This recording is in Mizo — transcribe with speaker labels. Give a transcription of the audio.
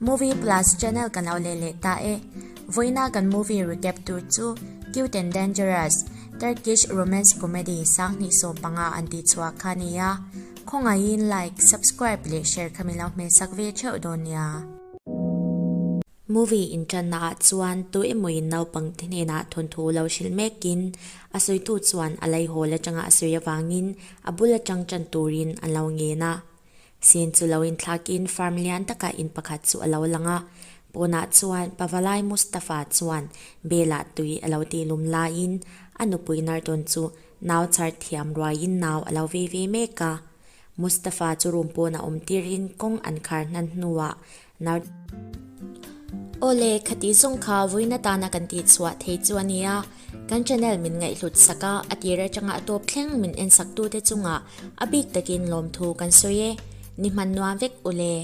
Speaker 1: Movie Plus channel kan lo leh leh ta e. Vawiina kan movie recap tur chu Cute and Dangerous, Turkish romance comedy 2015 an tih chhuah kha a ni a. Khawngaihin like, subscribe leh share kha min lo hmehsak ve theuh dawn nia. Movie inṭanna ah chuan tu emawin naupangte hnenah thawnthu lo hrilh mekin a sawitu chuan a laihawl atanga a sawi avangin a bul atang ṭan turin an lo ngen a. Scene chu lo inthlakin farm lian takah in pakhat chu a lo lang a, pawnah chuan Pavalai Mustafa chuan Bela tui a lo tihlum laiin a nupui Narton chu nau chhar thiam ruaiin nau a lo vei ve mek a. Mustafa chu room pawnah awm tirin kawng an khar hnan hnuah Nar Awle, khati zawng kha vawiin atana kan tih chhuah thei chu a nia. Kan channel min ngaihhlut sak a, a tir atanga a tawp thleng min en sak tute chungah a bik takin lawmthu kan sawi e. Ni hman nuam vek ule.